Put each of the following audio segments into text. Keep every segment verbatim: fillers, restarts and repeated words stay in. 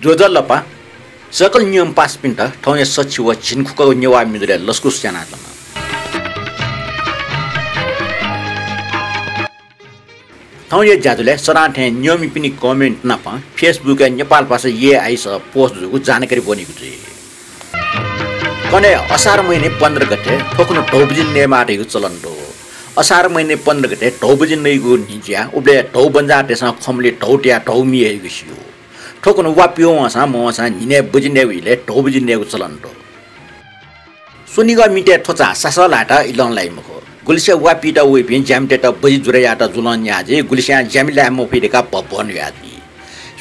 ज्वजलपा सकल न्यंपासापिन्त थौंया सछि व झिंखुकःगु नेवाः म्युजिकय् लसकुस यानाच्वना। थौंया ज्याझ्वलय् सदां थें न्यंमिपिनि comment नाप Facebook-य् नेपाल भाषा एआई सः post जूगु जानकारी ब्वनीगु जुइ। कन्हय् असार महिना पन्ध्र गते थ्व खुन्हु धौ बजि नयेमाः धइगु चलन दु। असार महिना पन्ध्र गते धौ बजि नइगु न्हि जुयाः उबलय् धौ बन्जाःतय्सं खंबलय् धौ तयाः धौ मि हइगु स्यू। थ्व खुन्हु वा पिउ वंसां मवंसां न्हिनय् बजि नयेगु इलय् धौ बजि नयेगु चलन दु। स्वनिगः मितय् थ्वचाः सासः लायेत इलं लाइ मखु। गुलिसे वा पीत वइपिं ज्यामितय्त बजि जुरे यायेत जुलं न्याः जुइ, गुलिस्यां ज्यामि लाये मफइ धकाः भभ्वं ल्हुया जुइ।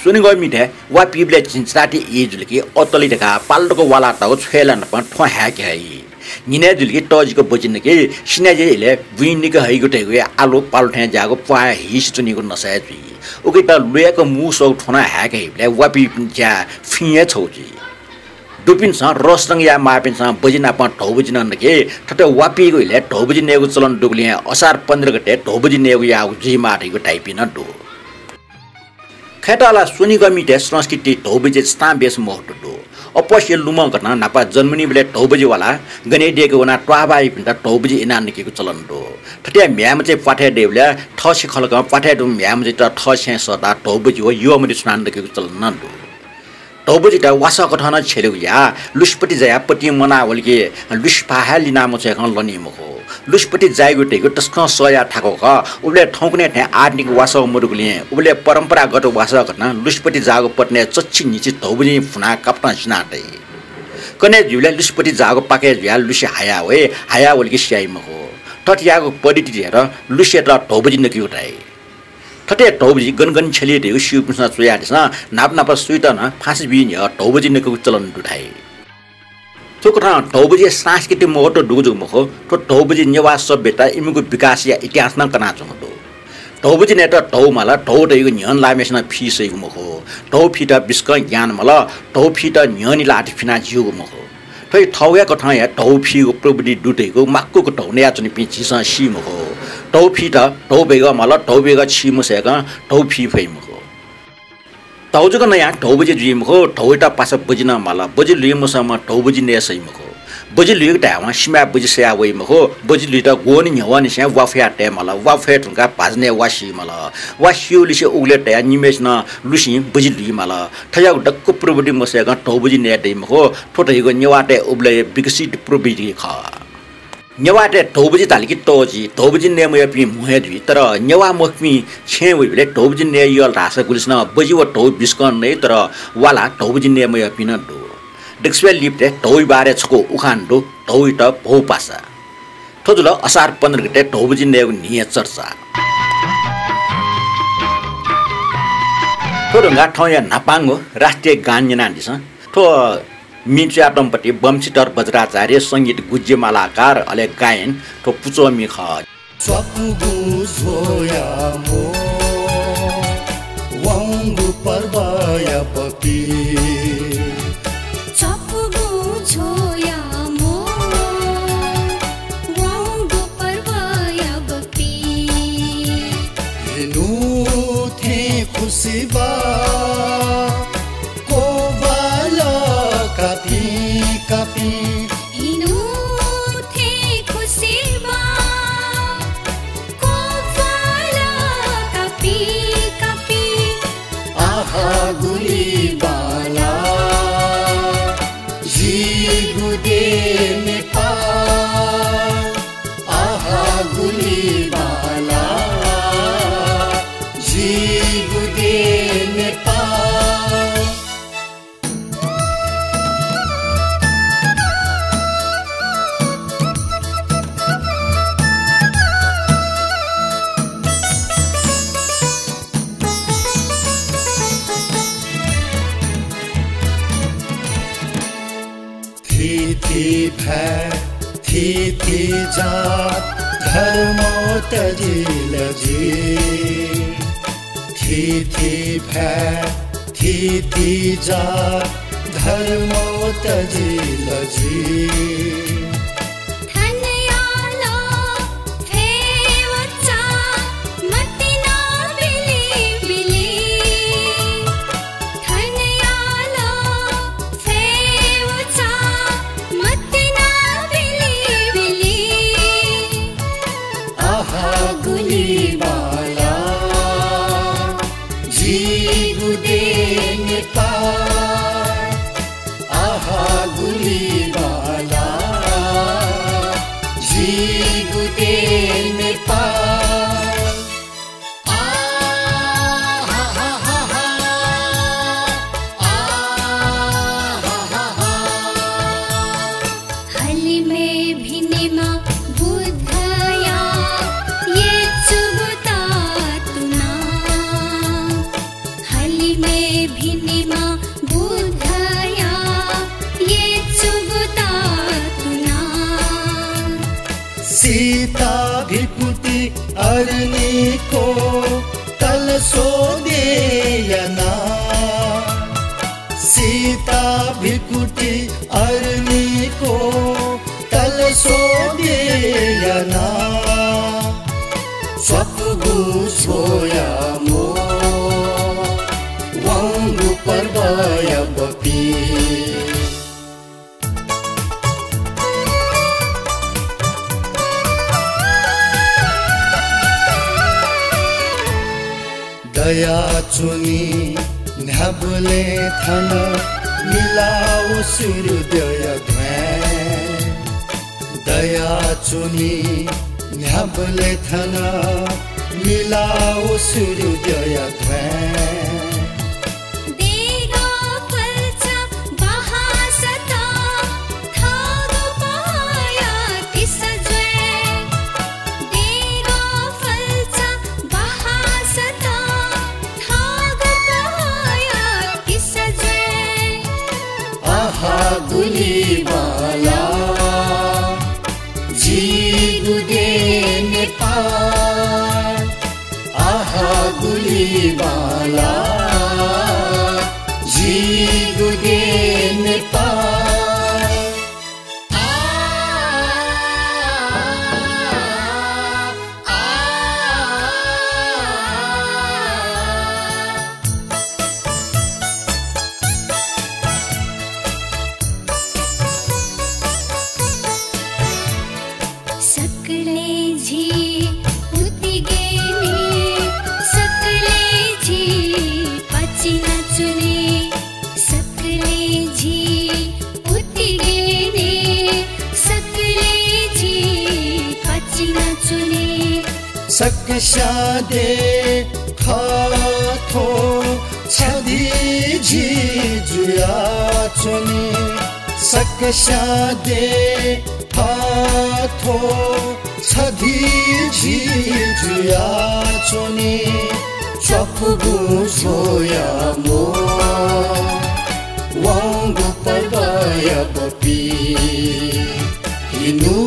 स्वनिगः मितय् वा पीबलय् झिंछिताति ई जुल कि अतली धकाः पाल्तुक वालातःगु छ्वय्ला नाप थ्वँ हाय्के हइ। न्हिनय् जुल कि तःजिक बजि नकी, सिनाज्या इलय् बुँइ निके हइगु धइगु आलु पालु थें ज्याःगु प्वाः हिसि च्वनीगु नसाय् जुइ। उकियात ल्वय्क मू स्वःगु थ्वँ नं हाय्के हइबलय् वा पीपिं ज्या फिं हे छगू जुइ। दुपिन्सं रसरंग याये माःपिन्सं बजि नाप धौ बजि नं नकी। थथे वा पीगु इलय् धौ बजि नयेगु चलन दुगुलिं असार पन्ध्र गते धौ बजि नयेगु याःगु जुइमाः धइगु धाइपिं नं दु। खय्‌त ला स्वनिगः मितय् संस्कृतिइ धौ बजि छतां बेस महत्व दु। अपसया लुमं कथं न्हापा जन्मनीबलय् धौ बजि वालाः गनेद्यःके वनाः त्वाःबाःयापिन्त धौ बजि इनाः नकेगु चलन दु। थथे म्ह्याय्मचाया प्वाथय् दइबलय् थःसि खलकं प्वाथय् दुम्ह म्ह्याय्मचायात थःसिं सःताः धौ बजि व यःमरि छुनाः नकेगु चलन नं दु। धौ बजित वासः कथं नं छ्यलेगु याः। लुसिपति जायाः पतिं मनाः वल कि लुसि भाःहाय् लिनाः मछ्वय्कं लनी मखु। लुसिपति जाइगु धइगु तसकं सःया थाकु खः। उबलय् थौंकन्हय् थें आधुनिक वासः मदुगुलिं उबलय् परम्परागत वासः कथं लुसिपति जाःगु पतिनय् चच्छि न्हिच्छि धौ बजिं भुनाः कापतं सिनातइ। कन्हय् जुइबलय् लुसिपति जाःगु पाकय् जुयाः लुसि हायाः वइ, हायाः वल कि स्याइ मखु। थथे याःगु पद्धतियात लुसियात धौ बजि नकेगु धाइ। थथे धौ बजि गन गन छ्यली धइगु स्यूपिन्सं च्वयादिसँ, न्हापा न्हापा सुइत नं फाँसी बी न्ह्यः धौ बजि नकेगु चलन दु धाइ। थुकथं धौ बजिया सांस्कृतिक महत्व दुगु जक मखु, थ्व धौ बजि नेवाः सभ्यता इमिगु विकासया इतिहास नं कनाच्वंगु दु। धौ बजि नयेत धौ माल, धौ धइगु न्ह्यःने लाःम्हेसिनं फि सइगु मखु। धौ फीत बिस्कं ज्ञान माल, धौ फीत न्ह्यःने लाःति फिनाः ज्यूगु मखु। थ्व थौंया कथं हे धौ फीगु प्रविधि दु धइगु माक्वक धौ नयाच्वनीपिं झीसं सी मखु। धौ फीत धौ बेगः माल, धौ बेगः छि मसय्कं धौ फी फइ मखु। धौ जक नयाः धौ बजि जुइ मखु, धौयात पासा बजि नं माल। बजि ल्हुइ मसःम्ह धौ बजि नये सइ मखु। बजि ल्हुइगु धायेवं सिमाय् बजि सयाः वइ मखु। बजि ल्हुइत ग्वःन्हु न्ह्यवंनिसें वा फयाः तये माल। वा फये धुंकाः भाजनय् वा सी माल। वा सीगु लिसे उगलय् तयाः निम्हय्सिनं लुसिं बजि ल्हुइ माल। थज्याःगु दक्व प्रविधि मसय्कं धौ बजि नये दइ मखु। थ्व धइगु नेवाःतय् उबलय्या विकसित प्रविधि खः। नेवाःतय् धौ बजि धाल कि तःजि, धौ बजि नये मयःपिं म्हो हे जुइ, तर नेवाः मखुपिं छेँय् वइबलय् धौ बजि नये यल धाःसा गुलिसिनं बजि व धौ बिस्कं नइ, तर वा ला धौ बजि नये मयःपिं नं दु। दकसिबय् लिपतय् धौया बारे छकू उखान दु, धौयात भौ पासा। थ्व जुल असार पन्ध्र गते धौ बजि नयेगु न्हिया चर्चा। थ्व धुंकाः थौंया न्हापांगु राष्ट्रिय गान न्यनादिसँ। थ्व म्ये च्वयातःम्ह पति वंशीधर वज्राचार्य, संगीत गुज्जेमालाकार, अले गायन थ्व पुचःम्ये खः। च्वापुगु झ्वःया म्हो, वंगु पर्वया बपि। च्वापुगु झ्वःया म्हो, वंगु पर्वया बपि। हिनु थें खुसि बा, क्वबाल कापिं कापिं। हिनु थें खुसि बा, क्वबाल कापिं कापिं। आहा गुलि बांला, जिगु देय् नेपाल। आहा गुलि बांला, जिगु देय् नेपाल। थीथी भाय्, थीथी जात, धर्म तजिल जि। थीथी भाय्, थीथी जात, धर्म तजिल जि। थनयाल फय् वचा, मतिना बिलिबिलि। थनयाल बाला, झीगु देय् नेपाल। हलिमय् भिनेमा बुद्धया यचुगु तातुना। हलिमय् भिनेमा बुद्धया यचुगु तातुना। सीता भिकुटी अरनिको तलसो देय् याना। सीता भिकुटी अरनिको तलसो देय् याना। स्वापुगु छ्वया मो वंगु पर्वया बपी। दयाच्वनी न्ह्याबलें थन मिलाव सूर्योदय ध्वाँय्। दयाच्वनी न्ह्याबलें थन मिलाव सूर्योदय ध्वाँय्। देगः फल्चा बहासत थःगु पहया तिसा ज्वाँय्। देगः फल्चा बहासत थःगु पहया तिसा ज्वाँय्। आहा गुलि बांला झीगु देय् नेपाल। आहा गुलि बांला झीगु देय् नेपाल। सकलें झी उतिगेने, सकलें झी पाचिना च्वने, सकलें झी उतिगेने, सकलें झी पाचिना च्वने। सकस्यां देय् थःथःगु छधी झी जुयाच्वने। सकस्यां देय् थःथःगु छधी झी जुयाच्वने। स्वापुगु छ्वया मो वंगु पर्वया बपी। हिनु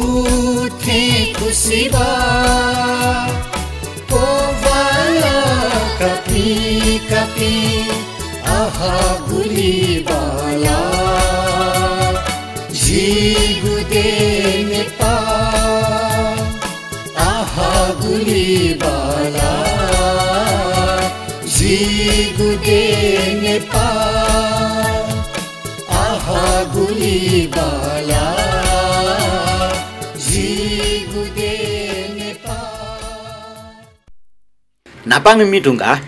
थें खुसिबा कोवाला कापि कापि। आहा गुलि बांला झीगु देय् नेपाल। आहा गुलि बांला झीगु देय् नेपाल। आहा गुलि बांला झीगु देय् नेपाल। न्हापांगु म्ये धुंकाः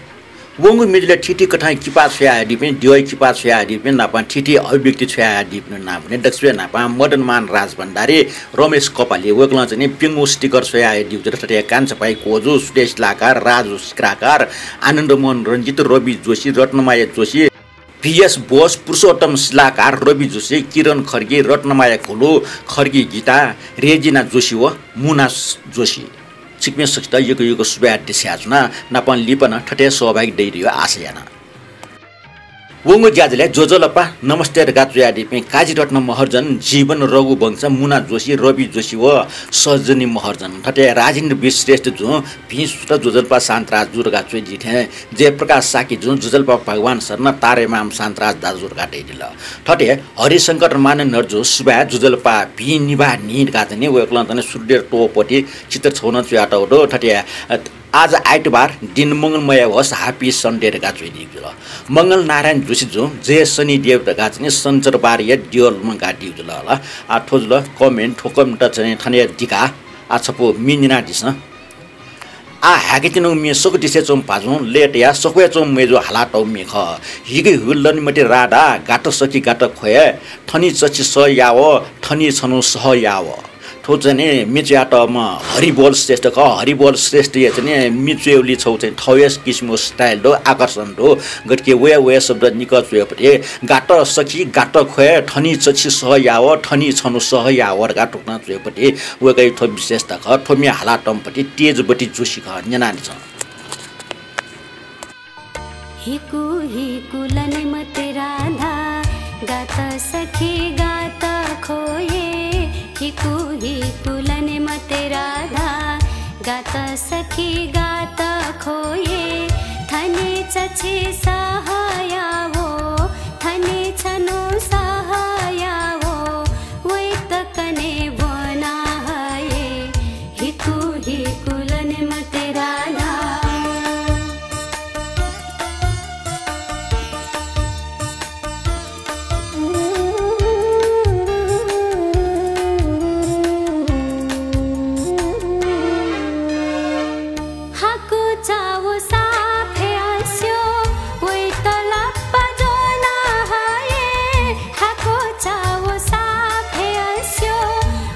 वंगु म्ये जुलिया थीथी कथं किपा छ्वयादीपिं, द्यः किपा छ्वयादीपिं, न्हापां थीथी अभिव्यक्ति छ्वयादीपिं नां ब्वने। दकलय् न्हापां मदनमान राजभण्डारी, रमेश कपाली, वय्कलं चाहिँ नि प्यंगू sticker छ्वयादीगु जुल। थथे कान्छापाय् कोजु, सुदेश शिलाकार, राजु शिलाकार, आनन्दमोहन रञ्जित, रवि जोशी, रत्नमाया जोशी, भि एस बोस, पुरुषोत्तम शिलाकार, रवि जोशी, किरण खड्गी, रत्नमाया घोलु, खड्गी गीता, रेजिना जोशी व मुना जोशी। छिकपिं सकसित यक्व यक्व सुभाय् देछानाच्वना। नापं लिपा नं थथे सहभागी दइ धइगु आशा याना। वंगु ज्याझ्वलय् ज्वजलपा नमस्ते धकाः च्वयादीपिं काजीरत्न महर्जन, जीवन रघुवंश, मुना जोशी, रवि जोशी व सजनी महर्जन, थथे राजेन्द्र वि श्रेष्ठ जुं भिं सुथ ज्वजलपा शान्तराज जु धकाः च्वयादी थें जयप्रकाश शाक्य जुं ज्वजलपा भगवान शरण, तारेमाम शान्तराज दाजु धकाः धयादिल। थथे हरिशंकर मानन्धर जुं सुभाय् ज्वजलपा भिं निभाः न्हि धकाः चाहिँ नि वय्कलं चाहिँ नि सूर्यदेव तोपति चित्र छगू नं च्वयातःगु दु। थथे आज आइतबार, दिन मंगलमय होस्, Happy Sunday धकाः च्वयादीगु जुल। मंगल नारायण जोशी जुं जय शनिदेव धकाः चाहिँ नि शनिचरबारया द्यः लुमंकादीगु जुल। आ, थ्व जुल comment, थ्व comment चाहिँ नि थन हे दिका। आ, छपु म्ये न्यनादिसँ। आः हाय्‌के तिनिगु म्ये सकुदिसे च्वंम्ह भाजुं लय्‌तयाः सकुया च्वंम्ह मय्‌जु हालातःगु म्ये खः। हिकु हिकु लनेमते राधा, गात सखी गात ख्वये, थनि चछि सह याव, थनि छन्हु सह याव। थ्व चाहिँ नि म्ये च्वयातःम्ह हरिबोल श्रेष्ठ खः। हरिबोल श्रेष्ठया चाहिँ नि म्ये च्वयेबलय् छगू चाहिँ थःगु हे किसिमं style दु, आकर्षण दु। गथे कि वया वया शब्द निकः च्वयेबलय् गात सखी गात ख्वये, थनि चछि सह याव, थनि छन्हु सह याव धकाः थुकथं च्वयेबलय् वय्‌कःया थ्व विशेषता खः। थ्व म्ये हालातःम्ह पति तेजवती जोशी खः। न्यनादिसँ। हिकु हिकु लनेमते राधा, गात सखी गात ख्वये। हिकु हिकु लनेमते राधा, गात सखी गात ख्वये। थनि चछि सह याव, थनि छन्हु सह याव, वइत कने ब्वना हये। हिकु हिकु लनेमते राधा। हाकु चाव साफे अस्यो, वइत लापा ज्वना हये। हाकु चाव साफे अस्यो,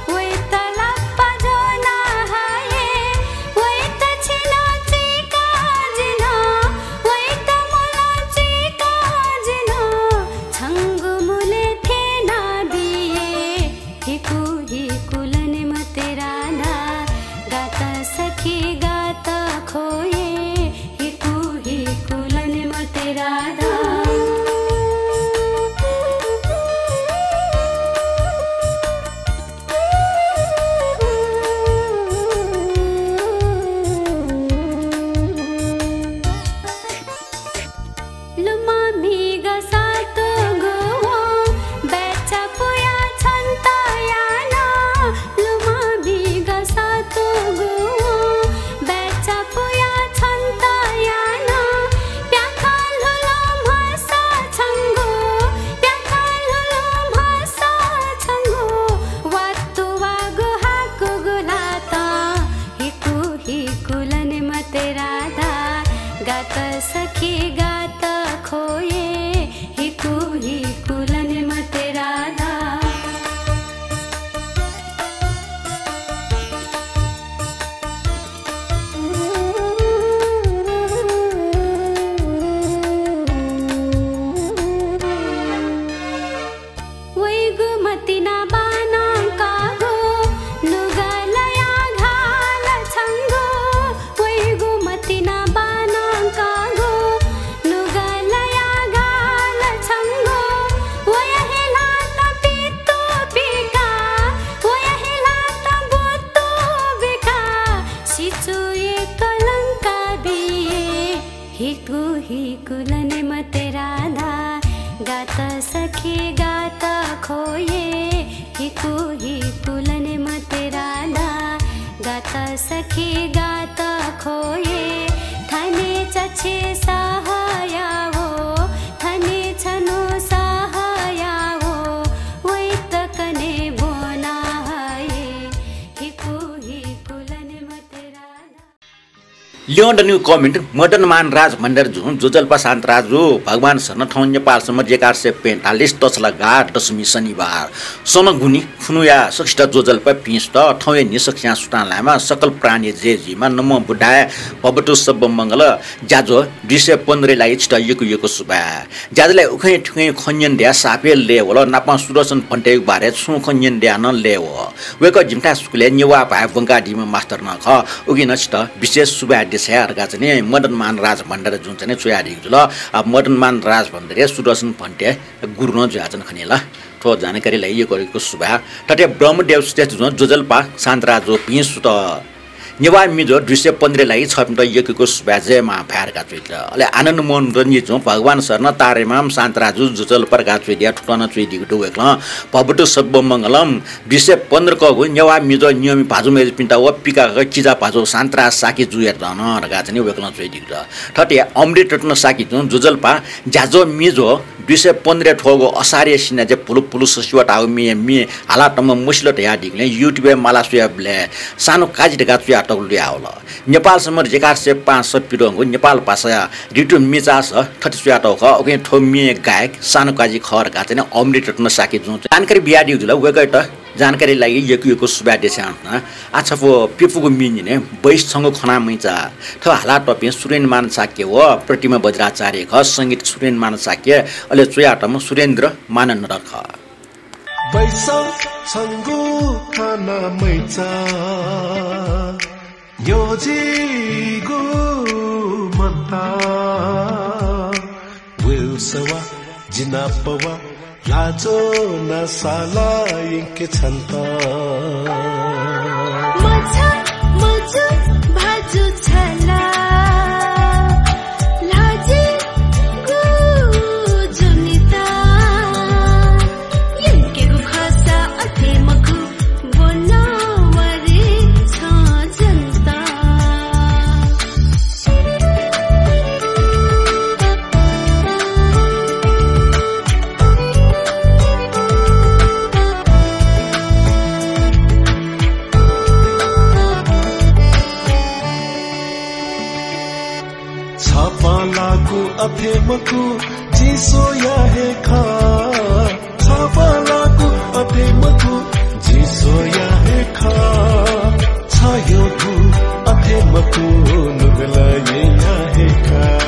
वइत लापा ज्वना हये। वइत छिन चुइका जिन, वइत मुल चुइका जिन, छंगु मुले थ्यना बिये। हिकु हिकु लनेमते राधा, गात सखी गात ख्वये। हिकु हिकु लनेमते राधा। लुमं म्हिगः सातुगु वं, बैचा पुया छन्त याना। लुमं म्हिगः सातुगु वं, बैचा पुया छन्त याना। प्याखं ल्हुलं म्हसा छंगु, प्याखं ल्हुलं म्हसा छंगु, वातुवागु हाकुगु ल्हातं। हिकु हिकु लनेमते राधा, गात सखी गात ख्वये। हिकु हिकु लनेमते राधा। वइगु मतिना बानं काःगु, नुगलया घाल छंगु। वइगु मतिना बानं काःगु, नुगलया घाल छंगु। वया हे ल्हातं पितु पिका, वया हे ल्हातं बुतु बिका, सिचुए कलंका बिये। हिकु हिकु लनेमते राधा, गात सखी गात ख्वये। हिकु हिकु लनेमते राधा, गात सखी गात ख्वये। थने चछे सह यावो, थने छन्हु सह यावो, वइत कने ब्वना हये। हिकु हिकु लनेमते राधा। ल्यं दनिगु comment, मदनमान राज भण्डारी जुं ज्वजलपा शान्तराजु भगवान शरण थौं नेपाल सम्बत एघार सय पैंतालिस तछला गाः दशमी शनिबार। सन गुन्हि खुन्हुया सकसित ज्वजलपा भिं सुत। थौंया न्हि सकसियां सुथां लायेमा, सकल प्राणी जय जुइमा, नमो बुद्धाय, भवतु सब्ब मंगल। ज्याझ्वः दुई सय पन्ध्रया लागि छित यक्व यक्व सुभाय्। ज्याझ्वलय् उखें थुखें खँ न्यने दयाः साप हे लय् वल, नापं सुदर्शन भन्तेयागु बारे छुं खँ न्यने दयाः नं लय् वः। वय्कः जिमिथाय् स्कूलय् नेवाः भाय् ब्वंकादीम्ह मास्तर नं खः। उकिं नं छित विशेष सुभाय् देछाये धकाः चाहिँ नि मदनमान राज भण्डारी जुं चाहिँ नि च्वयादीगु जुल। आ, मदनमान राज भण्डारी सुदर्शन भन्ते गुरु नं जुयाच्वन खनी ला। थ्व जानकारीया लागि यक्व यक्व सुभाय्। थथे ब्रह्मदेव श्रेष्ठ जुं ज्वजलपा शान्तराजु भिं सुत। नेवाः मिजो दुई सय पन्ध्रया लागि छपिन्त यक्व यक्व सुभाय्, जय मां भाय् धकाः च्वयादिल। अले आनन्द मोहन रञ्जित जुं भगवान शरण तारेमाम शान्तराजु ज्वजलपा धकाः च्वयादिया थुकथं नं च्वयादीगु दु वय्कलं। भवतु सब्ब मंगलम। दुई सय पन्ध्र कःगु नेवाः मिजो नियमी भाजु मय्जुपिन्त व पिकाक किजा भाजु शान्तराज शाक्य जुयात नं धकाः चाहिँ नि वय्कलं च्वयादीगु दु। थथे अमृत रत्न शाक्य जुं ज्वजलपा ज्याझ्वः मिजो दुई सय पन्ध्रय् थ्वःगु असारया सिन्या जे पुलु पुलु ससिवा धाःगु म्ये, म्ये हालातःम्ह मसिल धयादीगुलिं YouTube-य् माला स्वयाबलय् सानुकाजी धकाः च्वयातःगु लुयावल। नेपाल संवत् एघार सय पाँच सः पिदंगु नेपाल भाषाया ऋतु मिचास थथे च्वयातःगु खः। उकिं थ्व म्ये गायक सानुकाजी खः धकाः चाहिँ नि अमृतरत्न शाक्यजुं जानकारी बियादीगु जुल। वय्कःयात जानकारी लागि यक्व यक्व सुभाय् देछानाच्वना। आः छपु प्यपुगु म्ये न्यने, बैस छंगु खना मैचा। थ्व हालातःपिं सुरेन्द्रमान शाक्य व प्रतिमा बज्राचार्य खः। संगीत सुरेन्द्रमान शाक्य, अले च्वयातःम्ह सुरेन्द्रमान नदर खः। बैस छंगु खना मैचा, न्ह्यजिगु मन्त। वेलसवा, जिनापवा, लाजो नासाला यंके छन्त। मझा, मजु, भाजु, छला, लाजिगु जुनिता। यंकेगु खःसा अथे मखु, छपालागु अथे मखु, चिसोया हे खः। छपालागु अथे मखु, चिसोया हे खः। छय्गु अथे मखु, नुगलय्या हे खः।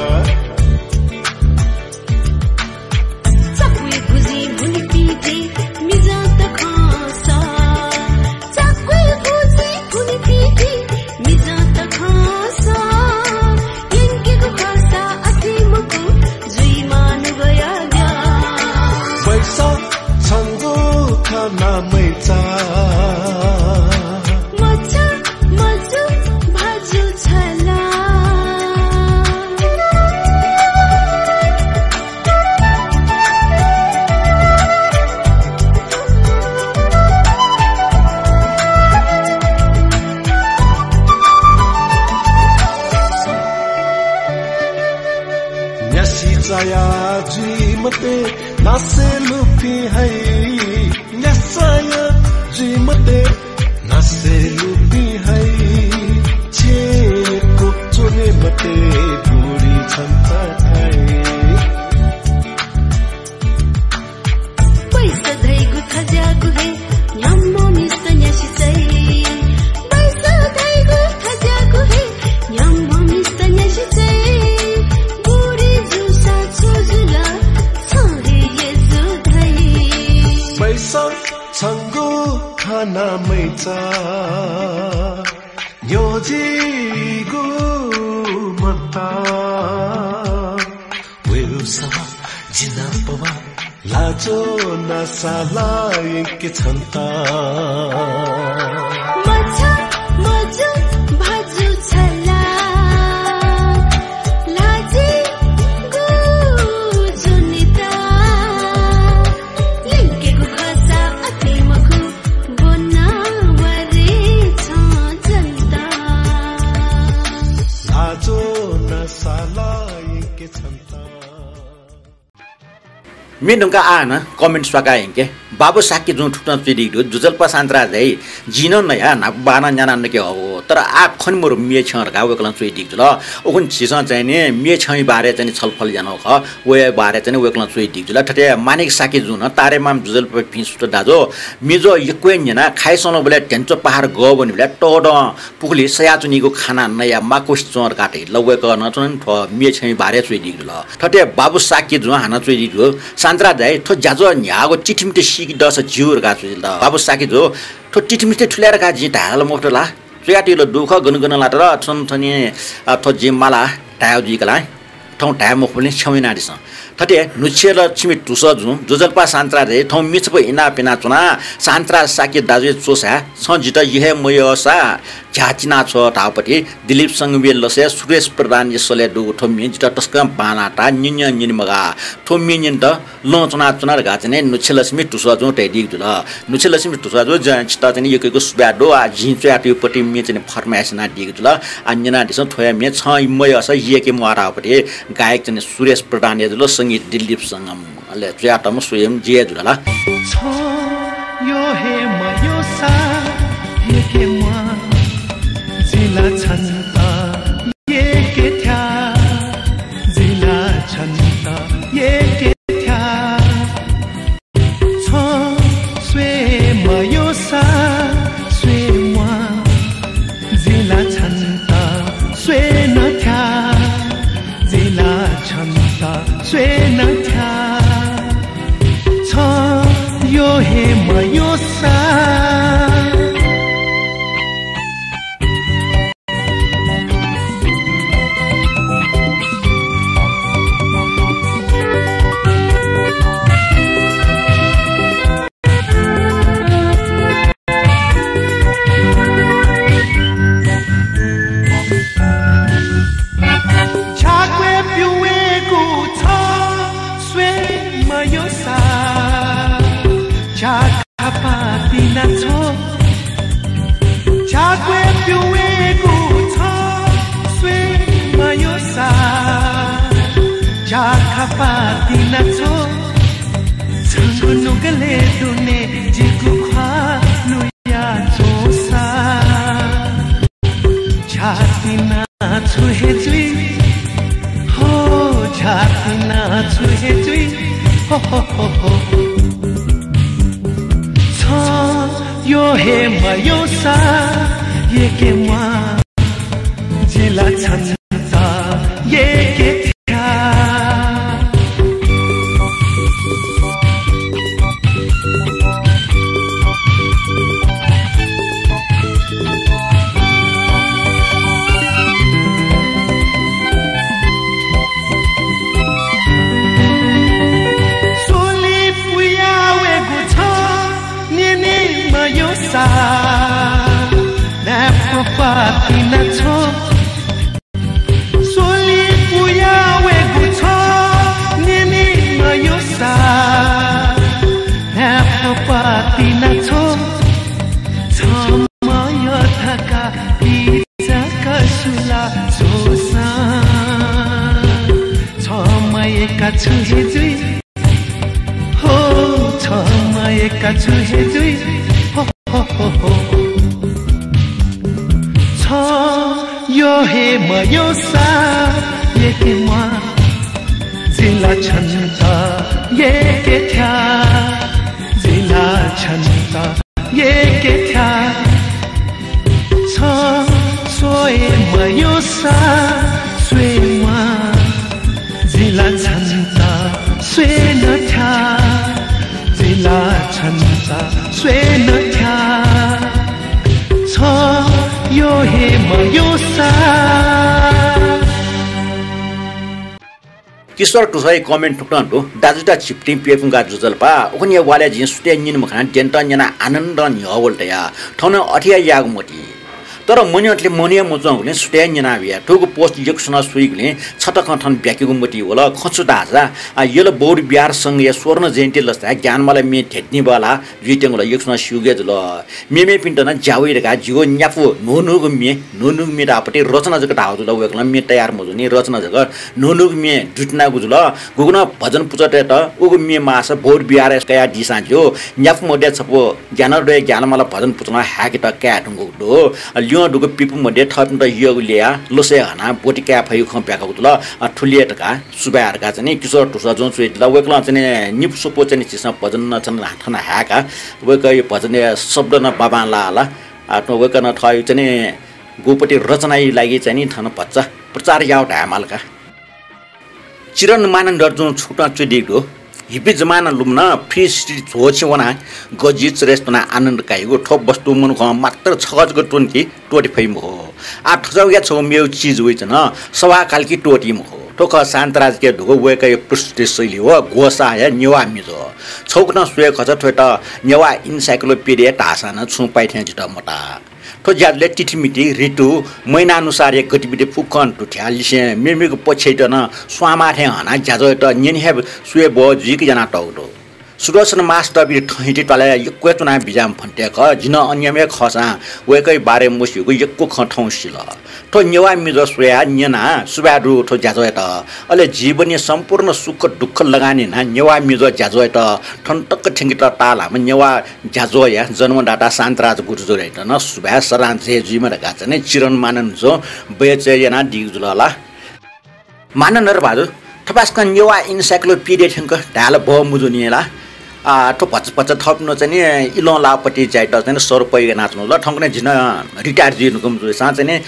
चाकुइ भुजि भुनिपिं दे मिजंत खंसा। चाकुइ भुजि भुनिपिं दे मिजंत खंसा। यंकेगु खःसा अथे मखु, जुइमाः नुगःया ज्या। बैस छंगु खना मैचा। मझा, मजु, भाजु, छला। न्यासि चाया जुइ मते, नासय् लुफिं हइ। न्यासि चाया जुइ मते, नासय् लुफिं हइ। छेँय्क च्वने मते, बुढी छन्त थाय्। बैस धइगु थज्याःगु हे, न्ह्याम्ह मिसा न्यासि चाइ। बैस धइगु थज्याःगु हे, न्ह्याम्ह मिसा न्यासि चाइ। बुढी जूसा छु जुल, छं हे येँजु धाइ। बैस छंगु खना मैचा, न्ह्यजिगु मन्त। वेलसवा, जिनापवा, लाजो नासाला यंके छन्त। मझा, मजु, भाजु, छला, लाजिगु जुनिता। यंकेगु खःसा अथे मखु, ब्वना वा रे छं जन्त। लाजो नासाला यंके छन्त। म्ये धुंकाः आः नं comment स्वाकाः यंके। बाबु शाक्यजुं थुकथं च्वयादीगु दु, ज्वजलपा शान्तिराज दाइ, जिं नं नया न्हापा बानं न्याना नके हःगु, तर आः खने मरु म्ये छ्यं धकाः वय्कलं च्वयादीगु जुल। उखुन्हु झीसं चाहिँ नि म्ये छ्यंया बारे चाहिँ नि छलफल यानागु खः, वया बारे चाहिँ नि वय्कलं च्वयादीगु जुल। थथे मानिक शाक्यजुं नं तारेमाम ज्वजलपापिं सुथ दाजु, म्ये ज्वः यक्व हे न्यना, खाइ संलंबलय् ध्यंच्वः पहाड गः वनेबलय् तःधं पुखुलिइ सयाच्वनीगु खाना नया माकुस च्वं धकाः धइगु जुल। वय्कलं नं थ्व म्ये छ्यंया बारे च्वयादीगु जुल। थथे बाबु शाक्यजुं हानं च्वयादीगु दु, शान्तिराज दाइ, थ्व ज्याझ्वः न्ह्याःगु चिठीमित सीके दःसा ज्यू धकाः च्वयादीगु जुल। बाबु शाक्यजु, थ्व चिठीमित थुलि धकाः जिं धायेला मफुत ला? च्वयातःगु ला दु खः, गन गन ला, तर थन थनि, अ, थ्व जिं माला धायेगु जुइकाः ला थौं धाये मखुबलय् क्षमा यानादिसँ। थथे न्हुच्छेल छिमि धुसःजुं, ज्वजलपा शान्तिराज दाइ, थौं म्ये छपु इनाप यानाच्वना। शान्तिराज शाक्य दाजुया च्वसाय् छं जितः यः हे मयःसा झ्याः चिनाछ्वः धाःपति दिलीप संगमया लसय् सुरेश प्रधानया सलय् दुगु थ्व म्ये जितः तसकं बांलाः ताः, न्यने न्यने मगाः। थ्व म्ये न्यनेत लं च्वनाच्वना धकाः चाहिँ नुछेलक्ष्मी धुस्वाजुं धयादीगु जुल। नुछेलक्ष्मी धुस्वाजु, जि छितः चाहिँ यक्व यक्व सुभाय् दु। आ, जिं च्वयातःगु पति म्ये चाहिँ फर्माइस यानादीगु जुल। आ, न्यनादिसँ, थ्वया म्ये छं मयःसा यय्‌के म्वाः धाःपति गायक चाहिँ सुरेश प्रधानया जुल, संगीत दिलीप संगम। अले च्वयातःम्ह स्वयं जि हे जुल ला। छं यः हे मयःसा यय्‌के म्वाः, जि ला छन्त यय्‌के थ्याः, जि ला छन्त यय्‌के थ्याः। छं स्वये मयःसा स्वये म्वाः, जि ला छन्त स्वये नं थ्याः, जि ला छन्त स्वये नं थ्याः। छं यः हे मयःसा। छाय् क्वय् प्यू वयेगु छं स्वये मयःसा, छाय् खापा तिनाछ्वः। छाय् क्वय् प्यू वयेगु छं स्वये मयःसा, छाय् खापा तिनाछ्वः। छंगु नुगलय् दुने जिगु ख्वाः नुया च्वंसा, छाय् तिनाछ्वः हे जुइ, हो, छाय् तिनाछ्वः हे जुइ, हो, हो, हो, हो। छं यः हे मयःसा यय्‌के म्वाः, जि ला छन्त यय्‌के थ्याः। स्वलिं पुया वयेगु छं न्यने मयःसा, न्हाय्‌पं पाः तिनाछ्वः। स्वलिं पुया वयेगु छं न्यने मयःसा, न्हाय्‌पं पाः तिनाछ्वः। छं मयः धकाः पिचाक सुला च्वंसां, छं मयय्‌का छु हे जुइ, हो, छं मयय्‌का छु हे जुइ, हो, हो, हो, हो। छं यः हे मयःसा यय्‌के म्वाः, जि ला छन्त यय्‌के थ्याः, जि ला छन्त यय्‌के थ्याः। छं स्वये मयःसा स्वये म्वाः, जि ला छन्त स्वये नं थ्याः, जि ला छन्त स्वये नं थ्याः। छं यः हे मयःसा। किशोर धुस्वाया comment थुकथं दु। दाजुदा झिपतिं प्यपुंका जु जलपा, उखुन्हुया वालय् जिं सुथय् न्यने मखना, द्यनेत न्यनाः आनन्द न्ह्यः वल तया। थौं नं अथे हे यायेगु मति। तर मन्यंतले मन हे मच्वंगुलिं सुथय् न्यना बिया। थुगु post यक्वसनं स्वइगुलिं छतकं थन ब्याकेगु मति वल। खँ छु धाःसा, आ, यल बौद्ध विहार संघया स्वर्ण जयन्ती लसताय् ज्ञानमाला म्ये ध्येतनिबला जुइत्यंगु ला यक्वसनं स्यूगु हे जुल। मेमेपिन्त नं ज्या वइ धकाः जिगु न्यापु न्हून्हूगु म्ये, न्हून्हूगु म्ये धाःपति रचना जक धाःगु जुल। वय्‌कलं म्ये तयार मजूनि, रचना जक न्हून्हूगु म्ये दुतिनागु जुल। गुगुं नं भजन पुचःतय्‌त उगु म्ये माःसा बौद्ध विहारय् कयादिसँ ज्यू। न्यापु मध्ये छपु ज्ञानोदय ज्ञानमाला भजन पुचलं हाय्‌केत काये धुंकूगु दु। ल्यं दुगु प्यपु मध्ये थःपिन्त यःगु ल्ययाः लसय् हनाः ब्वति काये फइगु खँ ब्याकागु जुल। अ, थुलि हे धकाः सुभाय् धकाः चाहिँ नि किशोर धुस्वाजुं च्वयादिल। वय्‌कलं चाहिँ नि निपु स्वपु चाहिँ नि झीसं भजन नं चाहिँ नि थन हाय्‌का। वय्‌कःया भजनया शब्द नं बांबांलाः ला। आ, थ्व वय्‌कलं थःगु चाहिँ नि गुपति रचनाया लागि चाहिँ नि थन भचा प्रचार याः धायेमाल का। चिरन मानन्धरजुं छुकथं च्वयादीगु दु। हिपि जमाना लुमन free city झ्वःछि वनाः गजि चरेस त्वनाः आनन्द काइगु। थ्व वस्तु मनुखं मात्र छकः जक त्वंकि त्वःते फइ मखु। आः थज्याःगु छगू मेगु चिज वइच्वन, सवाः कालकि त्वःती मखु। थ्व खः शान्तराजके धुगु वय्‌कःया प्रस्तुति शैली व ग्वसाःया नेवाः मिजो। छगू कथं स्वये खःसा थ्वयात नेवाः encyclopedia धाःसां नं छुं पाइ थें जितः मताः। थ्व ज्याझ्वलय् तिथिमिति, ऋतु, महिनानुसारया गतिविधि फुक्कं दुथ्याः लिसें मेमेगु पक्षयात नं स्वांमाः थें हनाः ज्याझ्वःयात न्यने हे स्वये बहः जुइक यानातःगु दु। सुदर्शन मास्टर बी थहिंति त्वालय् यक्व हे च्वनाः बिज्याःम्ह भन्ते खः। जि नं अन याम्ह हे खःसां वय्कःया बारे मस्यूगु यक्व खँ थौं सिल। थ्व नेवाः मिजो स्वयाः न्यनाः सुभाय् दु थ्व ज्याझ्वःयात। अले जीवनया सम्पूर्ण सुख दुःख लगानी यानाः नेवाः मिजो ज्याझ्वःयात थन तक थ्यंकेत ताःलाःम्ह नेवाः ज्याझ्वःया जन्मदाता शान्तराज गुर्जरयात नं सुभाय्, सदां जय जुइमा धकाः चाहिँ नि चिरन मानन्धरजुं बय्चय् यानादीगु जुल ला। मानन्धर भाजु, थपाय्सकं नेवाः encyclopedia थ्यंक धायेला बहः मजूनि ला। आ, थ्व भचा भचा थःपिं नं चाहिँ नि इलं लाःपट्टि ज्यायात चाहिँ नि सरुप यानाच्वनागु ला। थौंकन्हय् जि नं retire जुइ धुंकूम्ह जूसां चाहिँ नि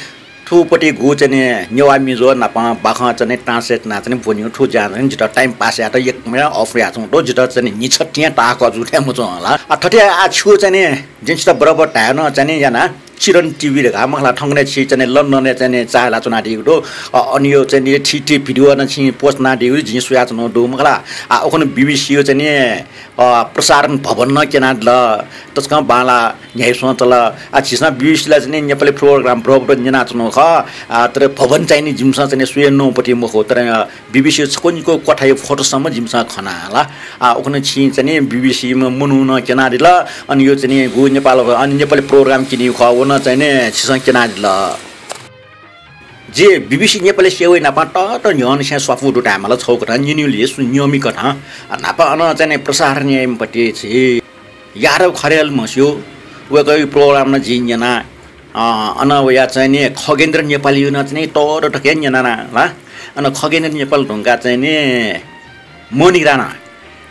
थुपट्टि गु चाहिँ नि नेवाः मिजो नाप बाखं चाहिँ नि translate यानाः चाहिँ नि ब्वनीगु थ्व ज्यां चाहिँ नि जितः time pass यायेत यक्व हे अःपु यानाच्वंगु दु। जितः चाहिँ नि न्हिच्छा तिहां ताःहाकः जू थें मच्वं ला। आ, थथे आ छु चाहिँ नि जिं छितः बराबर धाये नं चाहिँ नि यानाः चिरन TV धकाः मखु ला, थौंकन्हय् छि चाहिँ नि लन्डनय् चाहिँ नि चाःहिला च्वनादीगु दु। अ, अन यो चाहिँ नि थीथी video नं छिं post यानादीगु जिं स्वयाच्वनागु दु मखु ला। आ, उखुन्हु BBC यो चाहिँ नि, अ, प्रसारण भवन नं क्यनादिल। तसकं बांलाः न्ह्याइपुसे च्वंगु दु। आ, झीसं BBC ला चाहिँ नि नेपाली program बराबर न्यनाच्वनागु खः। आ, तर भवन चाहिँ नि जिमिसं चाहिँ नि स्वये नं पति मखु, तर, अ, BBC छकू निकू क्वथाया photo सम्म जिमिसं खना ला। आ, उखुन्हु छिं चाहिँ नि BBC म्ह मनू नं क्यनादिल, अन यो चाहिँ नि गु नेपाल, अन नेपाली program क्यनीगु खः, व नं चाहिँ नि छिसं क्यनादिल। जि BBC नेपाली सेवाया नाप तःतः न्ह्यःनिसें स्वापू दु धायेमाल, छगू कथं न्यनीगुलिइ सु न्यंमि कथं। आ, न्हापा अन चाहिँ नि प्रसारण याइम्ह पति झी यादव खरेल म्हस्यू, वय्कःया program नं जिं न्यना। अ, अन वया चाहिँ नि खगेन्द्र नेपालीया नं चाहिँ नि तःदँ तकं न्यना ला। अन खगेन्द्र नेपाल धुंकाः चाहिँ नि मणि राणा,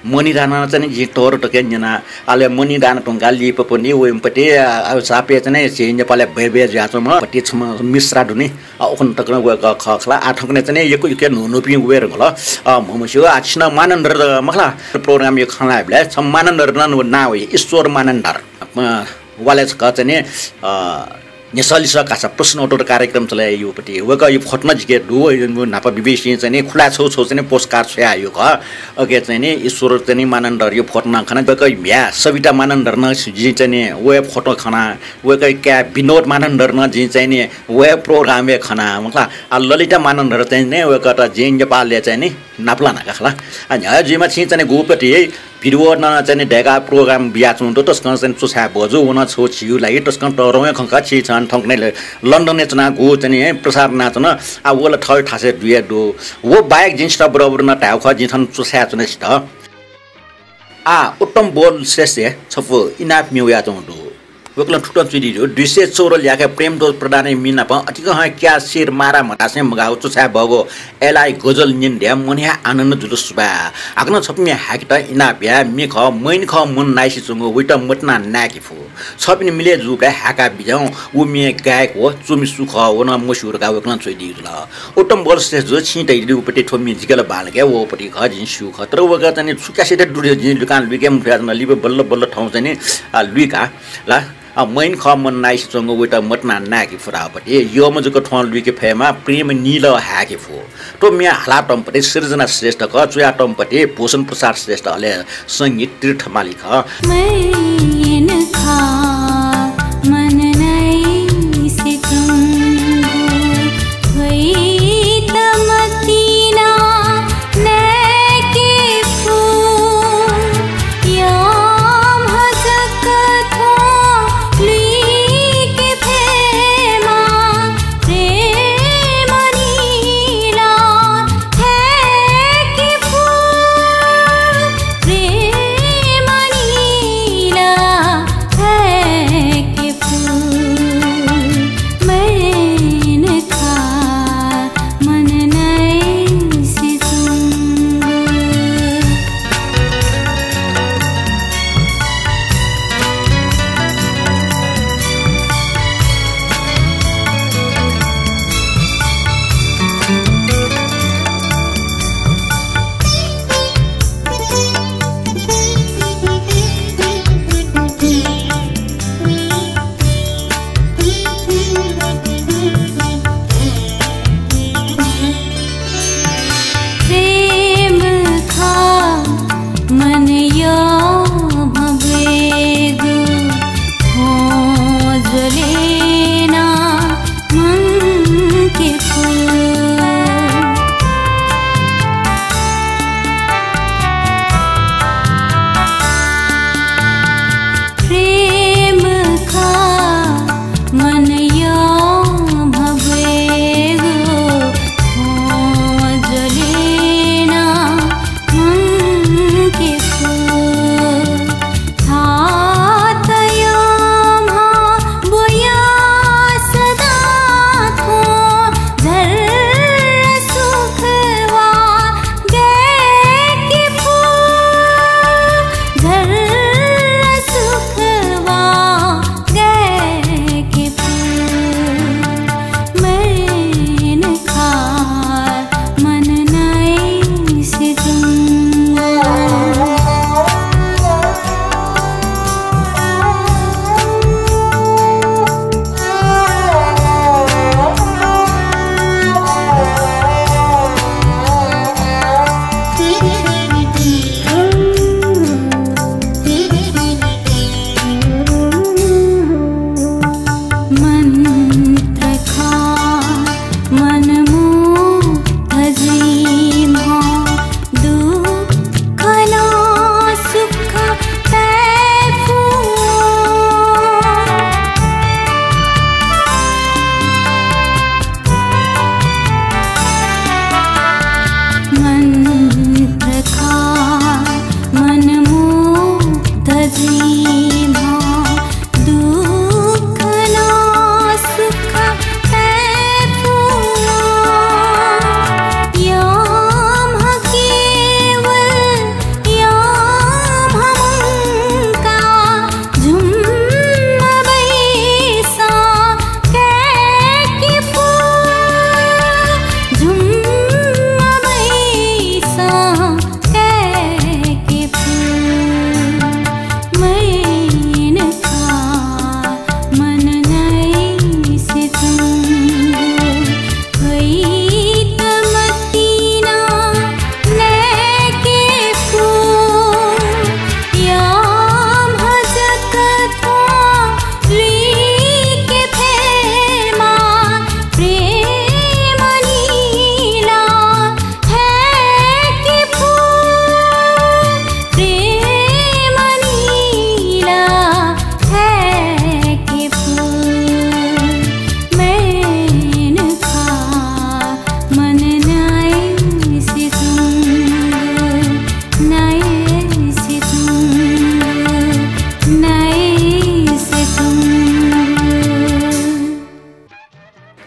मणि राणा नं चाहिँ नि जिं तःदँ तकं न्यना। अले मणि राणा धुंकाः लिपा पनि वइम्ह पति, अ, अ, सापय् चाहिँ नि झी नेपालय् बय्बय् जुयाच्वंम्ह पति छम्ह मिश्रा दु नि। अ, उखुन्हु तक नं वय्कः खः खला। आ, थौंकन्हय् चाहिँ नि यक्व यक्व न्हू न्हूपिं वये धुंकल। अ, म्हमस्यू, आ, छिं नं मानन्धर, अ, मखु ला, program या खँ ल्हायेबलय् छम्ह मानन्धर नं नां वइ, ईश्वर मानन्धर। अ, वालय् छकः चाहिँ नि, अ, न्ह्यसः लिसः कासा प्रश्नोत्तर कार्यक्रम चले याइगु पति। वय्कःया photo नं जिके दु, व न्हापा BBC चाहिँ नि खुलाय् छगू छगू चाहिँ नि postcard छ्वयाहयागु खः। अके चाहिँ नि ईश्वर चाहिँ नि मानन्धरया photo नं खना, वय्कःया म्ह्याय् सविता मानन्धर नं जिं चाहिँ नि वया photo खना। वय्कःया काय् विनोद मानन्धर नं जिं चाहिँ नि वया program य् खना, मखु ला। आ, ललिता मानन्धर चाहिँ नि वय्कःयात जिं नेपालय् चाहिँ नि नापलाना का खला। आ, न्ह्यः जुइमा छिं चाहिँ नि गुपति video नं चाहिँ नि दय्काः program बियाच्वंगु दु, तसकं चाहिँ नि च्वछाये बहःजू, व नं छगू झीगु लागि तसकं तःधंगु हे खँ खः। छि चाहिँ थौंकन्हय् लन्डनय् च्वनाः गु चाहिँ नि प्रसार यानाच्वन। आ, व ला थःगु थासय् दुया दु। व बाहेक जिं छितः बराबर नं धायेगु खः, जिं थन च्वछायाच्वना छितः। आ, उत्तम बोध श्रेष्ठया छपु इनाप म्ये वयाच्वंगु दु। वय्कलं थुकथं च्वयादीगु दु, दुई सय चौध ल्याखय् प्रेमध्वज प्रधानया म्ये नाप अतिकं हे क्या शेर मारा म्हतासे मगाःगु च्वछाये बहःगु एलआई गजल न्यने धयाः मनया आनन्द जुल सुभाय्। हाकनं छपु म्ये हाय्केत इनाप या, म्ये खः, मैन खः मन नाइसे च्वंगु, वइत मतिना नाय्के फु। छपिनि मिले जूबलय् हाय्का बिज्याहुँ, व म्ये गायक व च्वमि सु खः, व नं मस्यू धकाः वय्कलं च्वयादीगु जुल। उत्तम बोध श्रेष्ठ जु, छिं धयादीगु पति थ्व म्ये जिके ला बांलाक हे वःगु पति खः, जिं स्यू खः। तर वय्कः चाहिँ नि छु क्यासेट दु धकाः जिं लुइकां लुइके मफयाच्वना, लिपा बल्ल बल्ल थौं चाहिँ नि, आ, लुइका ला। आ, मैन खः मन नाइसे च्वंगु, वइत मतिना नाय्के फु धाःगु पति। यःम्ह जक थ्वं लुइके फयेमा, प्रेम नील हाय्के फु। थ्व म्ये हालातःम्ह पति सृजना श्रेष्ठ खः, च्वयातःम्ह पति भूषण प्रसाद श्रेष्ठ, अले संगीत तीर्थ माली खः। मैन खः मन नाइसे च्वंगु, वइत मतिना नाय्के फु। यःम्ह जक थ्वं लुइके फयेमा, प्रेम नील हाय्के फु, प्रेम नील हाय्के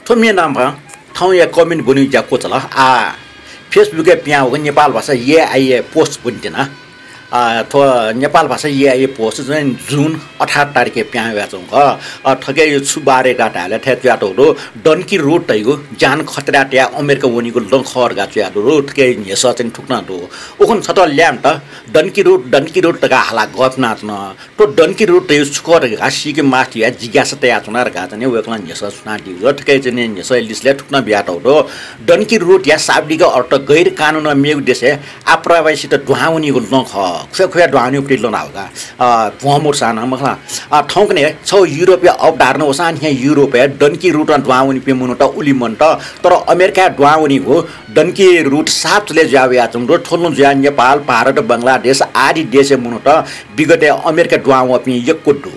थ्व म्ये नाप थौंया comment ब्वनेगु ज्या क्वचाल। आ, Facebook-य् पिहां वःगु नेपाल भाषा एआईया post ब्वनेत्यना। आ, थ्व नेपाल भाषा एआईया post चाहिँ June अठार तारिखय् पिहां वयाच्वंगु खः। अ, थुकिया छु बारे धकाः धायेबलय् थथे च्वयातःगु दु, Donkey Road धइगु ज्यान खतराय् तयाः अमेरिका वनीगु लँ खः धकाः च्वयातःगु दु। थुकिया न्ह्यसः चाहिँ थुकथं दु। उखुन्हु छता ल्याय्म्हत Donkey Road, Donkey Road धकाः हालाः गःफिनाच्वन। थ्व Donkey Road धइगु छु खः धकाः सीके मास्ति धयाः जिज्ञासा तयाच्वना धकाः चाहिँ वय्कलं न्ह्यसः सुनादीगु दु। थुकिया चाहिँ न्ह्यसःया लिसलय् थुकथं बियातःगु दु, Donkey Road-या शाब्दिक अर्थ गैर कानुनी मेगु देशय् आप्रवासीत दुहां वनीगु लँ खः। खुया खुया दुहां वनीगु लँ धाःगु का, अ, भ्वंमूसा नं मखु ला। अ, थौंकन्हय् छगू युरोपया अवधारणा वःसां निसें युरोपय् Donkey Road-नं दुहां वनीपिं मनूत उलि मन्त, तर अमेरिकाय् दुहां वनीगु Donkey Road साफ चले जुया वयाच्वंगु दु। थ्व लँ जुयाः नेपाल, भारत, बंगलादेश आदि देशया मनूत विगतय् अमेरिका दुहां वःपिं यक्व दु।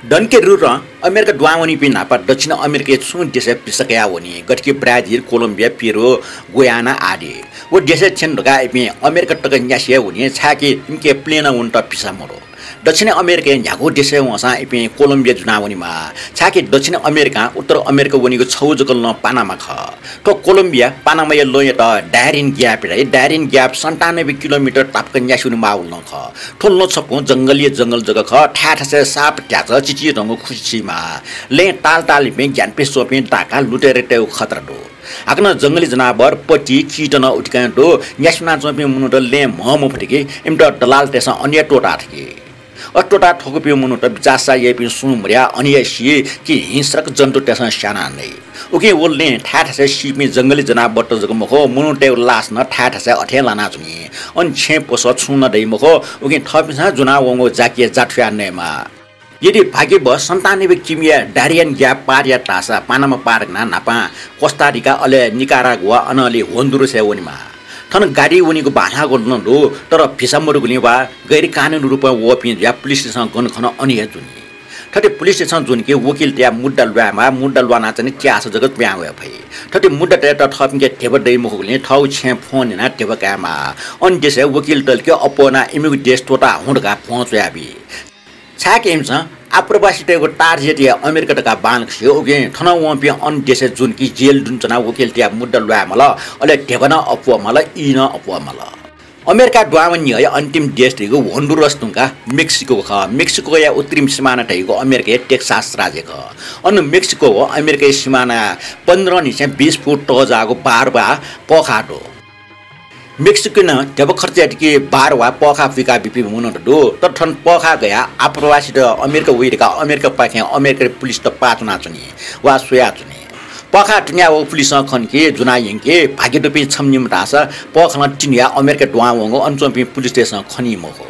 Donkey Road-नं अमेरिका दुहां वनीपिं न्हापा दक्षिण अमेरिकाया छुं देशय् भिसा कयाः वनी, गथे कि ब्राजिल, कोलम्बिया, पेरु, गुयाना आदि। व देशय् थ्यने धकाः इपिं अमेरिका तक न्यासि हे वनी, छाय्कि इमिके plane-नं वनेत भिसा मदु। दक्षिण अमेरिकाया न्ह्यागु देशय् वंसां इपिं कोलम्बिया जुना वनेमाः, छाय्कि दक्षिण अमेरिकां उत्तर अमेरिका वनीगु छगू जक लँ पानामा खः। थ्व कोलम्बिया पानामाया लँयात Darien Gap धाइ। Darien Gap सन्तानब्बे किलोमिटर तापाक न्यासि वनेमाःगु लँ खः। थ्व लँ छपु जंगलया जंगल जक खः। थाय् थासय् साप, ध्याचः, चिचिधंगु खुसि छीमाः। लँय् ताल तालयापिं ग्यानापुसे च्वंपिं डाका, लुटेरातय्गु खतरा दु। हाकनं जंगली जनावर, पति, किट नं उतिकं दु। न्यासि वनाच्वंपिं मनूत लँय् म्ह मफुत कि इमित दलालतय्सं अन हे त्वःता थकी। अथे त्वःता थकूपिं मनूत बिचाः साः याइपिं सुं मदयाः अन हे सी कि हिंस्रक जन्तुतय्सं स्यानाः नइ। उकिं व लँय् थाय् थासय् सीपिं जंगली जनावरत जक मखु, मनूतय्गु लास नं थाय् थासय् अथे हे लानाच्वनी। अन छेँ पसः छुं नं दइ मखु, उकिं थःपिन्सं ज्वनावंगु जाकिया जाथुयाः नयेमाः। यदि भाग्य बस सन्तानब्बे किमिया Darien Gap पार यात धाःसा पानामा पार यानाः न्हापां कोस्टारिका, अले निकारागुआ, अनंलि होन्डुरसय् वनेमाः। थन गाडी वनीगु बांलाःगु लँ दु, तर भिसा मदुगुलिं वा गैर कानुनी रूपं वःपिं जुयाः पुलिसतय्सं गन खन अन हे ज्वनी। थथे पुलिसतय्सं ज्वनी कि वकिल तयाः मुद्दा ल्वायेमाः, मुद्दा ल्वानाः चाहिँ त्याःसा जक पिहां वये फइ। थथे मुद्दा तयेत थःपिंके ध्यबा दइ मखुगुलिं थःगु छेँय् फोन यानाः ध्यबा कायेमाः। अन देशय् वकिल तल कि अप्वः वनाः इमिगु देश त्वःता हुँ धकाः भ्वं च्वयाबी। छाय्कि इमिसं आप्रवासीतय्गु target-या अमेरिका धकाः बांलाक स्यू, उकिं थन वंपिं अन देशय् ज्वन कि जेल दुने च्वनाः वकिल तयाः मुद्दा ल्वाये माल, अले ध्यबा नं अप्वः माल, ई नं अप्वः माल। अमेरिका दुहां वने निगःया अन्तिम देश धइगु होन्डुरस धुंकाः मेक्सिको खः। मेक्सिकोया उत्तरीम सिमाना धइगु अमेरिकाया टेक्सास राज्य खः। अन मेक्सिको व अमेरिकाया सिमानाया पन्ध्र निसें बीस फुट तःजाःगु बार वा पःखाः दु। मेक्सिकों नं ध्यबा खर्च यात कि बार वा पःखाः पुइका बीपिं मनूत दु, तर थन पःखाः गयाः आप्रवासीत अमेरिका वइ धकाः अमेरिकापाखें अमेरिकी पुलिसत पाः च्वनाच्वनी वा स्वयाच्वनी। पःखाः तिनावःगु पुलिसं खन कि ज्वना यंकी, भाग्य दुपिं छम्ह निम्ह धाःसा पःखालं तिनाः अमेरिका दुहां वंगु अन च्वंपिं पुलिसतय्सं खनी मखु।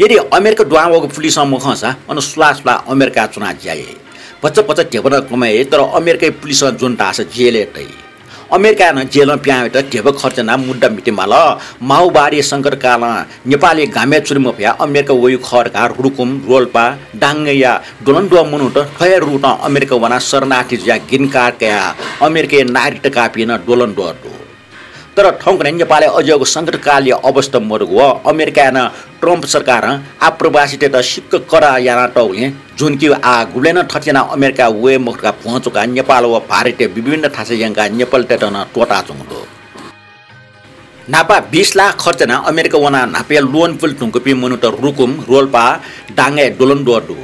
यदि अमेरिका दुहां वःगु पुलिसं मखंसा अन सुलाः सुलाः अमेरिकाय् च्वनाः ज्या याइ। भचा भचा ध्यबा नं कमय् याइ, तर अमेरिकाया पुलिसं ज्वन धाःसा जेलय् तइ। अमेरिकाय् नं जेलं पिहां वयेत ध्यबा खर्च यानाः मुद्दा मिते माल। माओवादी संकटकालं नेपालय् गामय् च्वने मफयाः अमेरिका वइगु खः धकाः रुकुम, रोल्पा, दाङया द्वलंद्वः मनूत थ्व हे route-ं अमेरिका वनाः शरणार्थी जुयाः green card कयाः अमेरिकाया नागरिकता काःपिं नं द्वलंद्वः दु। तर थौंकन्हय् नेपालय् अज्याःगु संकटकालीय अवस्था मदुगु व अमेरिकाय् नं ट्रम्प सरकारं आप्रवासीतय्त सिक्क कडा यानातःगुलिं ज्वनकी आः गुबलें नं थथे यानाः अमेरिकाय् वये मखु धकाः भ्वं च्वकाः नेपाल व भारतया विभिन्न थासय् यंकाः नेपालीतय्त नं त्वःताच्वंगु दु। न्हापा बीस लाख खर्च यानाः अमेरिका वनाः न्हापाया loan पुले धुंकूपिं मनूत रुकुम, रोल्पा, दाङय् द्वलंद्वः दु।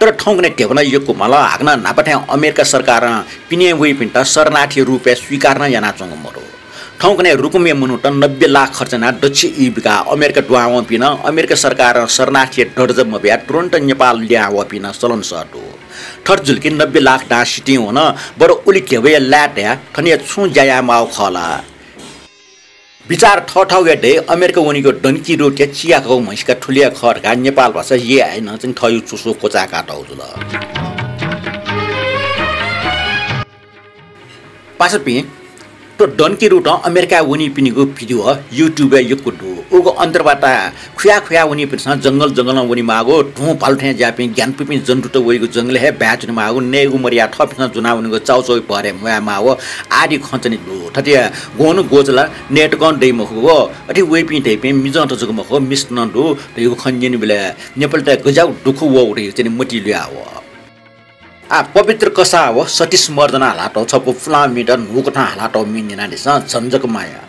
तर थौंकन्हय् ध्यबा नं यक्व माल। हाकनं न्हापा थें अमेरिका सरकारं पिने वइपिन्त शरणार्थी रूपय् स्वीकार नं यानाच्वंगु मदु। थौंकन्हय् रुकुमया मनूत नब्बे लाख खर्च यानाः दच्छि ई बिकाः अमेरिका दुहां वंपिं नं अमेरिका सरकारं शरणार्थीया दर्जा मबियाः तुरुन्त नेपाल लिहां वःपिं नं चलनसः दु। थथे जुल कि नब्बे लाख दां सितिं वन, बरु उलि ध्यबाया लाय् तयाः थनया छुं ज्या यायेमाःगु खः ला? बिचाः थःथःगु हे दइ। अमेरिका वनीगु donkey road-या चिहाकःगु म्हसीका थुलि हे खः धकाः नेपाल भाषा एआईं नं चाहिँ थःगु च्वसु क्वचाय्कातःगु जुल। पासापिं, थ्व donkey road-ं अमेरिकाय् वनीपिनिगु video YouTube-य् यक्व दु। उगु अन्तर्वार्ता खुया खुया वनीपिन्सं जंगल जंगलं वनेमाःगु, धुं भालु थें ज्याःपिं ग्यानापुपिं जन्तुत वइगु जंगलय् हे बाय् च्वनेमाःगु, नयेगु मदयाः थःपिन्सं ज्वनावनीगु चाउचाउया भरय् म्वायेमाःगु आदि खँ च्वने दु। थथे ग्वन्हु ग्वचाल net-कं दइ मखु व अथे वइपिं धइपिं मिजंत जक मखु, मिस्त नं दु धइगु खँ न्यनेबलय् नेपालीतय् गज्याःगु दुःख वःगु धइगु चाहिँ मतिइ लुया वः। आ, पवित्र कसाः व सतीश मर्दनां हालातःगु छपु पुलांमित न्हूकथं हालातःगु म्ये न्यनादिसँ, झन्झक माया।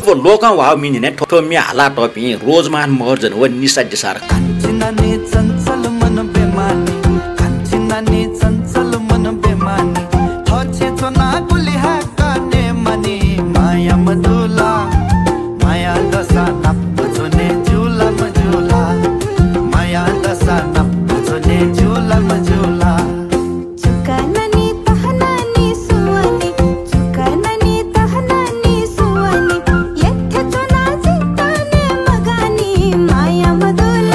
व लोकं ह्वाःगु म्ये न्यने थ्व म्ये हालातःपिं रोजमान महर्जन व निशा देशारक। कान्छी नानी चञ्चल मन बेमानी, कान्छी नानी चञ्चल मन बेमानी, थःछि च्वनाः गुलि हे कने मानी। माया मजुल, माया दशा नाप च्वने जुल मजुल, माया दशा नाप च्वने जुल मजुल। चुका नानी, तह नानी सुवानी, चुका नानी, तह नानी सुवानी, यथे च्वना जितने मगानी। माया मजुल,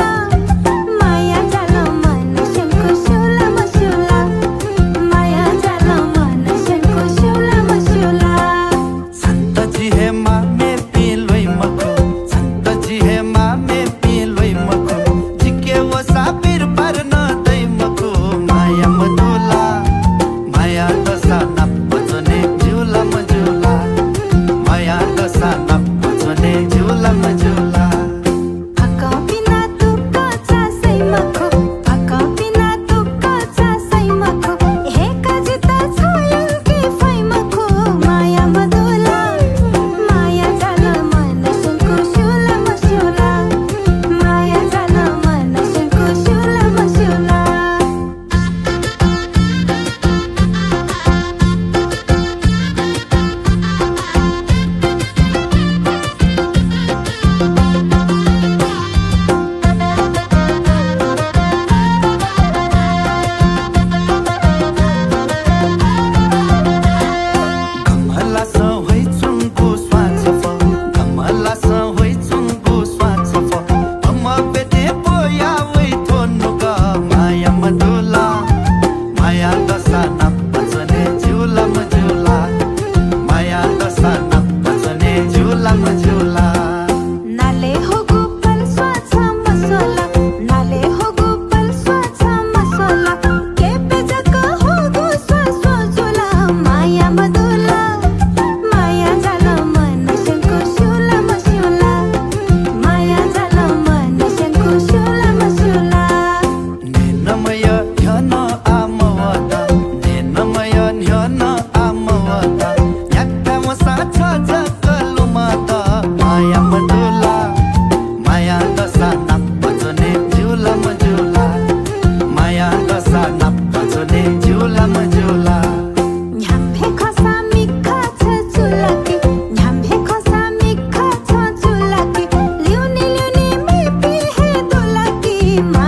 माया जाल मन शंकु शुला मशुला, माया जाल मन शंकु शुला मशुला। सन्त जि हे मामे पिं ल्वइ मखु, सन्त जि हे मामे पिं ल्वइ मखु, जिके व साबिर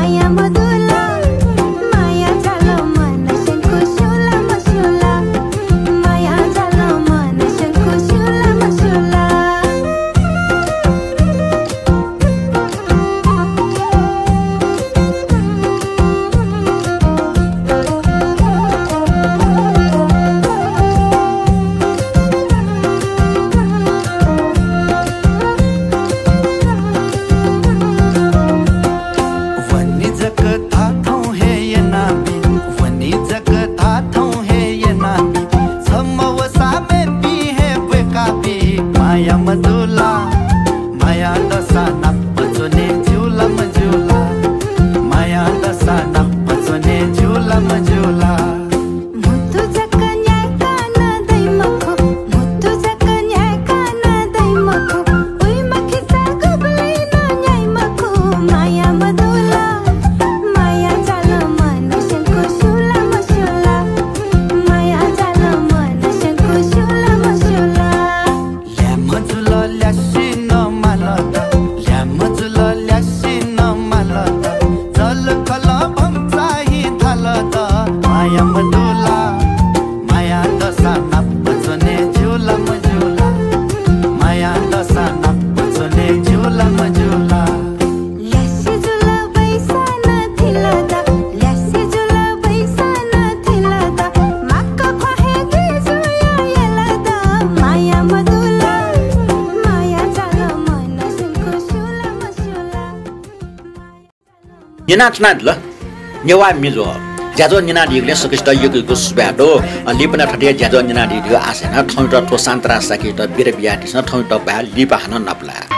माया मदुला, माया जाल मन स्यंकू स्यूला मस्यूला, माया जाल मन स्यंकू स्यूला मस्यूला। वनी जक धाथौं हे यनाबी, वनी जक धाथौं हे यनाबी, छम्ह वसाः मेपिं हे ब्वय्काबी। माया मदुला, माया दसा नाप च्वने ज्यूला मज्यूला, माया दसा नाप च्वने ज्यूला मज्यूला। म्हुतु जक न्याय्का नं दइ मखु, म्हुतु जक न्याय्का नं दइ मखु, उइमा खिचा गुबलें नं न्याइ मखु। माया मदुला, माया जाल मन स्यंकू स्यूला मस्यूला, माया जाल मन स्यंकू स्यूला मस्यूला। ल्याय्म्ह जुल ल्यासे नं माल द, ल्याय्म्ह जुल ल्यासे नं माल द, जलखलं भम्चा हि धाल द। माया मदुला, माया दसा नाप च्वने ज्यूला मज्यूला, माया दसा नाप च्वने ज्यूला मज्यूला। ल्यासे जुल बैसा नं थिल द, ल्यासे जुल बैसा नं थिल द, माक्क ख्वाः हे गय् जुयाः यल द। माया मदुला, माया जाल मन स्यंकू स्यूला मस्यूला। न्यनाच्वनादिल नेवाः म्ये ज्याझ्वः न्यनादीगुलिं सकसित यक्व यक्व सुभाय् दु। अ, लिपा नं थथे ज्याझ्वः न्यनादीगु आशा याना थौंयात थ्व शान्तराज शाक्ययात बिदा बियादिसँ। थौंयात बाय्, लिपा हानं नापलाये।